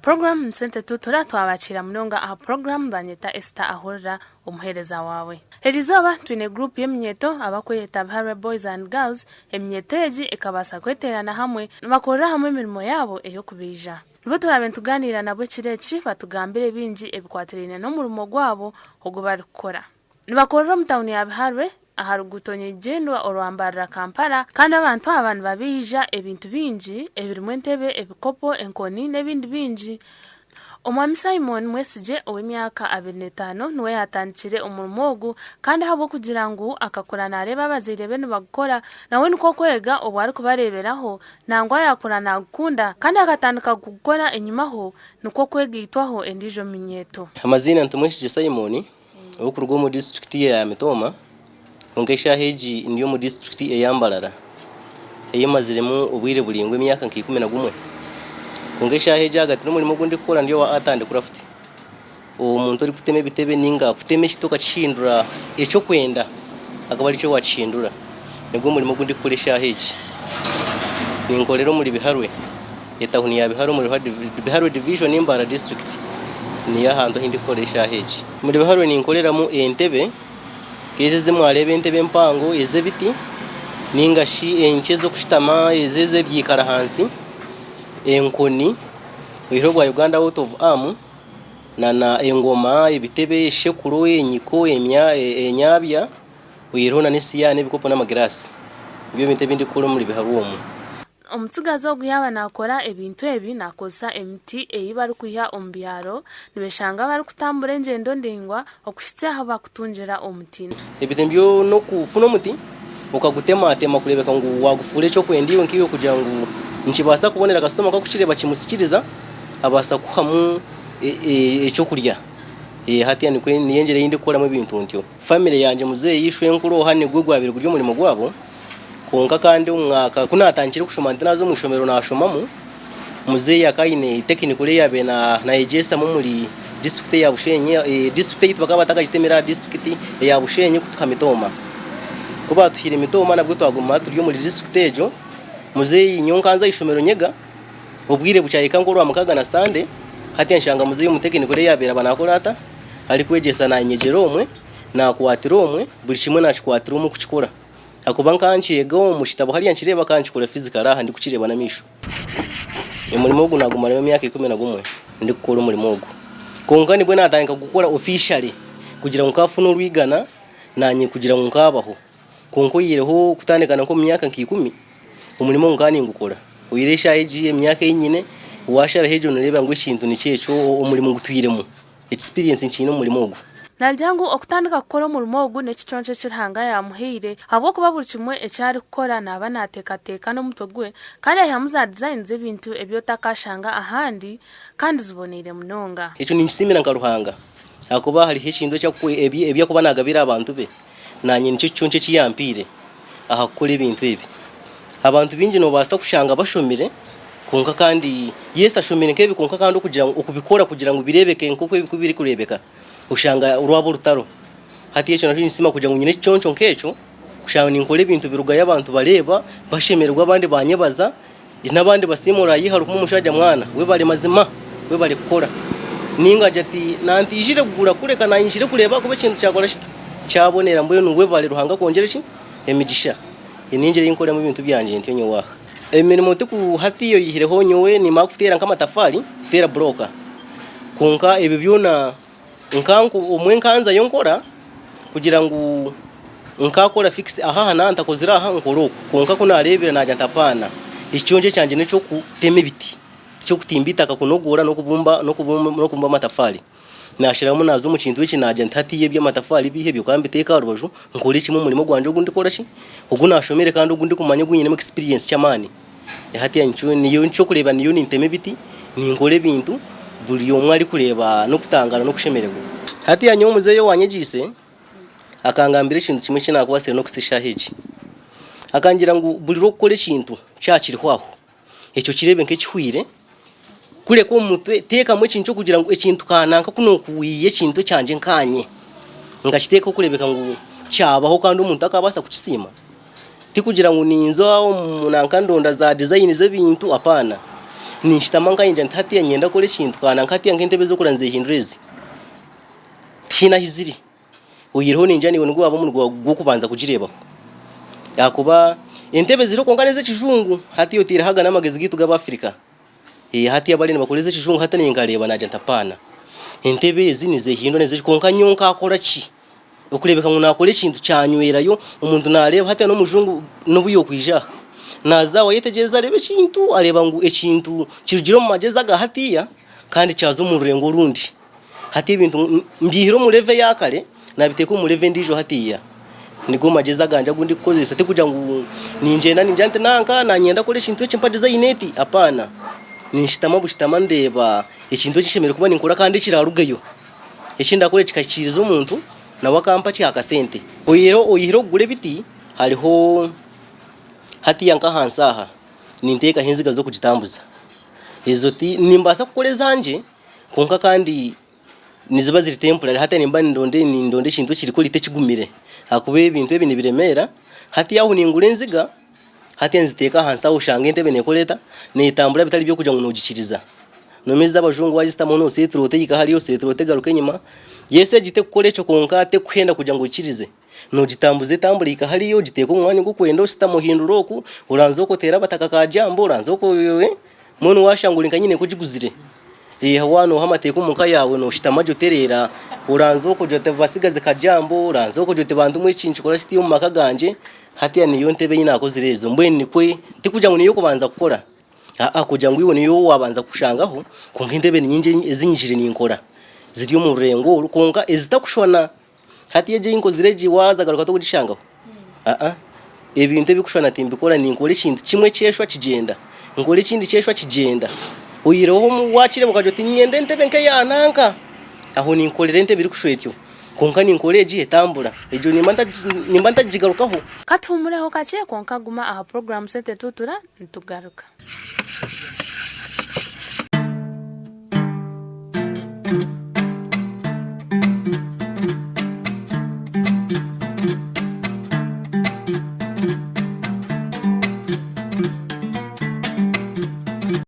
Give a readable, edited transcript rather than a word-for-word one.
Puroguraamu Sente Tutura twabakiira munonga aha puroguraamu banyeta Esther Ahurira omuheereza waawe. Erizooba twine guruupu y'eminyeeto abakweyeta Biharwe Boys and Girls, eminyeeto egi ekabaasa kweteerana hamwe nibakorera hamwe emirimo yaabo ey'okubaija. Nibo turaabe nitugaaniira nabo ekiro eki batugambire bingi ebikwatiraine n'omurimo gwabo ogu barikukora. Nibakorera omu tauni ya Biharwe aha ruguuto nyeigyendwa orwa Mbarara Kampala kandi abantu aba nibabaija ebintu bingi ebirimu entebe, ebikopo, enkoni n'ebindi bingi. Omwami Simon Mwesigye ow'emyaka 25 niwe yaatandikire omurimo ogu kandi ahabw'okugira ngu akakura naareeba abazaire be nibagukora nawe nikwo kwega obu arikubareeberaho nangwa yaakura naagukunda kandi akatandika kugukora enyimaho nikwo kwegaitwaho endiijo minyeeto. Amaziina nti Mwesigye Simon Orikuruga omu disiturikiti eya Mitooma kwonka eshaaha egi ndi omu disiturikiti eya Mbarara ei maziremu obwire buraingwa emyaka nka 11. Kwonka eshaaha egi ahagati n'omurimo ogu ndikukora ndi owa Art and Craft. Omuntu orikutema ebitebe ninga kutema ekiti okakihindura eky'okwenda akaba arikyo wakihindura. Nigwo murimo ogu ndikukora eshaaha egi. Ninkorera omuri Biharwe. Etahuni ya Biharwe omuri Biharwe Division Mbarara District niyo ahantu ahu ndikukora eshaaha egi. Omuri Biharwe ninkoreramu entebe nk'ezi ezi mwareeba entebe empango ez'ebiti ninga shi enkye ez'okushutama ezi ez'ebyikara ahansi, enkoni oyihireho obwa Uganda out of arm nana engoma, ebitebe, eshekuro, enyiko, enyabya oyihireho nana esiyaani, ebikopo n'amagiraasi. Nibyo bintu ebi ndikukora omuri Biharwe omu. Omutsigazi ogu yaaba naakora ebintu ebi naakozesa emiti ei barikwiha omu byaro, nibeshanga barikutambura engyendo ndaingwa okuhitsya ahu bakutungira omuti. Ebiti nibyo n'okufuna omuti okagutematema kureebeka ngu waagufuura eky'okwenda iwe nkaiwe kugira ngu nikibaasa kubonera kasitoma ku arikukireeba kimusikiriza abaasa kukuhamu ekyokurya. Hati niyo engyera ei ndikukoramu ebintu ntyo. Famire yangye muzeeyi, shwenkuru oha nigwo gwabaire guri omurimo gwabo. Kwonka kandi omu mwaka ku naatandikire kushoma nti naaza omu ishomero naashomamu, muzeeyi akaba aine tekinikoro ei yaabaire naayegyesamu omuri disiturikiti eya Bushenyi, disiturikiti eyaitu bakaba batakagitemire aha disiturikiti eya Bushenyi kutuha mitooma. Ku baatuhaire mitooma nabwo twaguma turi omuri disiturikiti egyo, muzeeyi nyowe nkanza aha ishomero nyega, obwire bukyahika nk'orwamukaaga na Sande, hati nshanga muzeeyi omu tekinikoro ei yaabaire aba naakora ata, arikwegyesa naanyegyera omwe, naakwatira omwe, buri kimwe naakikwatira omwe kukikora. Ahakuba nka nkyega omu kitabo hariya nkireeba ka nkikora physically aha ndikukireeba n'amaisho. Omurimo ogu nagumaremu emyaka 11 ndikukora omurimo ogu. Kwonka nibwo natandika kugukora officially kugira ngu nkafuna orwigana nanye kugira ngu nkabaho. Kwonka oyihireho kutandika na nk'omu myaka nka ikumi, omurimo ogu nkaba ningukora. Oyihireho eshaaha egi emyaka ei nyine, washaraho egyo noreeba ngu ekintu nikyo ekyo omurimo ngutwiremu. Experience nkiine omu murimo ogu. Naagira ngu okutandika kukora omurimo ogu n'ekiconco eki Ruhanga yaamuhaire ahabw'okuba buri kimwe eki arikukora naaba naateekateeka n'omutwe gwe kandi aihamu za design z'ebintu ebi otakaashanga ahandi kandi ziboneire munonga. Ekyo ninkisiimira nka Ruhanga ahakuba hariho ekintu eki ebi arikuba naagabira abantu be, naanye nikyo kiconco eki yaampaire aha kukora ebintu ebi. Abantu baingi noobaasa kushanga bashomire Kwonka kandi Yesu ashomire nk'ebi kwonka kandi okugira ngu okubikora kugira ngu bireebeke nk'oku ebi birikureebeka oshanga rwaba orutaro. Hati ekyo nakyo ninsiima kugira ngu nyine ekiconco nk'ekyo kushanga ninkora ebintu birugayo abantu bareeba bashemererwa abandi banyebaza n'abandi basiima oraayiha hariho omushaija mwana webare mazima webare kukora ninga agira ati nantiijire kugura kureka nanyijire kureeba ahakuba ekintu kyakora kita kyabonera mbwenu webare Ruhanga akwongyere ki emigisha. Ningira ei nkoreramu ebintu byangye ntyo nyowe aha. Emirimo tiku hati oyihireho nyowe nimara kuteera nk'amatafaari, kuteera bulooka. Kwonka ebyo byona nka obumwe nkanzayo nkora kugira ngu nkakora fix aha aha naaba ntakozire aha nkore oku. Kwonka ku naareebire naagira nti hapaana, ekiconco kyangye n'eky'okutema ebiti, tiky'okutimba eitaka kunogoora n'okubumba n'okubumba amatafaari. Naasharamu naaza omu kintu eki naagira nti hatiiya eby'amatafaari biiha ebyo ka mbiteeke aha rubaju nkore kimwe omurimo gwangye ogu ndikukora ki, ogu naashomire kandi ogu ndikumanya ogu nyinemu experience ky'amaani. Hatiiya nikyo niyo eky'okureeba niyo nintema ebiti, ninkora ebintu buri omwe arikureeba n'okutangaara n'okushemererwa. Hatiiya nyowe muzeeyi owaanyegyeise akangambira ekintu kimwe eki naakubaasire n'okuhitsya eshaaha egi. Akangira ngu buri oru okukora ekintu kyaba kiriho aho, ekyo kireebe nk'ekihweire, kureka omu mutwe teekamu ekintu ky'okugira ngu ekintu ka nanka ku nookwiha ekintu ekyangye nkaanye, nkakiteekaho kureebeka ngu kyabaho kandi omuntu akaabaasa kukisiima. Tikugira ngu ninza omu nanka ndonda za design z'ebintu apaana. Ninshutama nkayingira nti hatiiya niinyenda kukora ekintu ka nanka hatiiya nk'entebe ez'okurora nizehindura ezi. Tihaine ahi ziri. Oyihireho ningira naiwe nigwo waaba omurimo gw'okubanza kugireebaho. Ahakuba entebe ziriho kwonka n'ez'ekijungu hatiiya otaireho aga n'amagezi gaitu g'Abafirika. Hatiiya bariyo nibakora ez'ekijungu hati naanye nkareeba naagira nti apaana, entebe ezi nizehindura kwonka nyowe nkakora ki? Okureebeka ngu naakora ekintu kyanywerayo, omuntu naareeba hati n'omujungu n'obu yookwija aha, naaza aho ayetegyereza areeba ekintu, areeba ngu ekintu kirugire omu magyezi aga hatiiya kandi kyaza omu rurengo orundi. Hati ebintu mbyihire omu level eya kare naabiteeka omu level endiijo hatiiya. Nigo magyezi agangye agu ndikukozesa tikugira ngu ningyenda ningira nti nanka nanyenda kukora ekintu eki mpa design eti, apaana. Ninshutama bushutama ndeeba ekintu eki nshemereire kuba ninkora kandi ekiraarugeyo. Eki ndakora kikahikiiriza omuntu nawe akampa ki akasente. Oyihireho okugura ebiti hariho hatiiya nk'ahansi aha ninteekaho enziga z'okugitambuza. Ezo ti nimbaasa kukora ezangye kwonka kandi niziba ziri temporary hati nimba nindonda nindonda ekintu ekiri quality ekigumire ahakuba ebintu ebi nibiremeera. Hati aho ningura enziga hati nziteeka ahansi aho oshanga entebe neekora eta, neetambura bitari by'okugira ngu noogikiriza. Noomanya ezi ez'abajungu waagizitamu nooseetura ota ehika hariya oseetura ota egaruka enyima. Yes egi tekukora ekyo kwonka tekuhenda kugira ngu ogikirize. Noogitambuza etambura ehika hariya ogiteeka omu mwanya ogu orikwenda oshutama ohindura oku, oranza okwo oteera abataka ka jambo oranza okwo mbwenu waashanga ori nka nyine nk'ogiguzire. Waaba nooha amateeka omu ka yaawe nooshutama gye otereera, oranza okwo ogira oti basigazi ka jambo, oranza okwo ogira oti bantu mwe eki nikikora kiti omu maka gangye. Hatiiya niyo ntebe ei naakozire ezo mbwenu nikwe tikugira ngu niyo y'okubanza kukora aa kugira ngu iwe niyo waabanza kushangaho kwonka entebe ni nyingi ezi nyijire ninkora ziri omu rurengo oru kwonka ezitakushushana. Hati egi ei nkozire egi waaza garuka tokugishangaho aa ebintu ebikushushana timbikora ninkora ekintu kimwe kyeshwa kigyenda nkora ekindi kyeshwa kigyenda oyihireho waakireeba okagira oti niinyenda entebe nk'eya nanka aho ninkorera entebe erikushusha etyo. Kwonka ninkora egi etambura, egyo nimba ntagigarukaho. Ka tuhumureho kakye kwonka guma aha puroguraamu Sente Tutura nitugaruka.